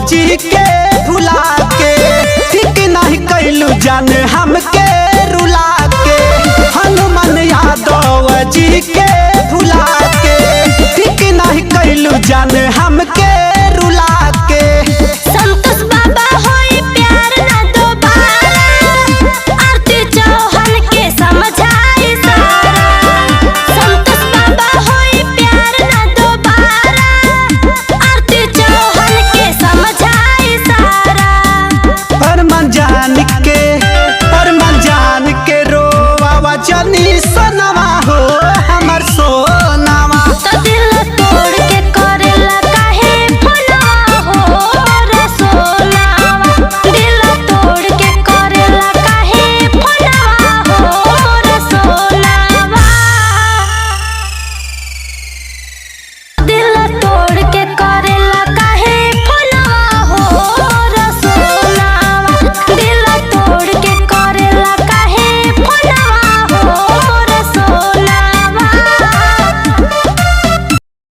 जी के भुला के, ठीक नहीं कैलू जान हमके रुला के। हनुमान यादव जी के भुला के, ठीक नहीं कैलू जान हमके रुला के। संतोष बाबा होई प्यार ना दोबारा, आरती चौहान के समझाई सारा। संतोष बाबा होई प्यार ना दोबारा, आरती चौहान के समझाई सारा। अरमान जान के, अरमान जान के रोवा जनी सन।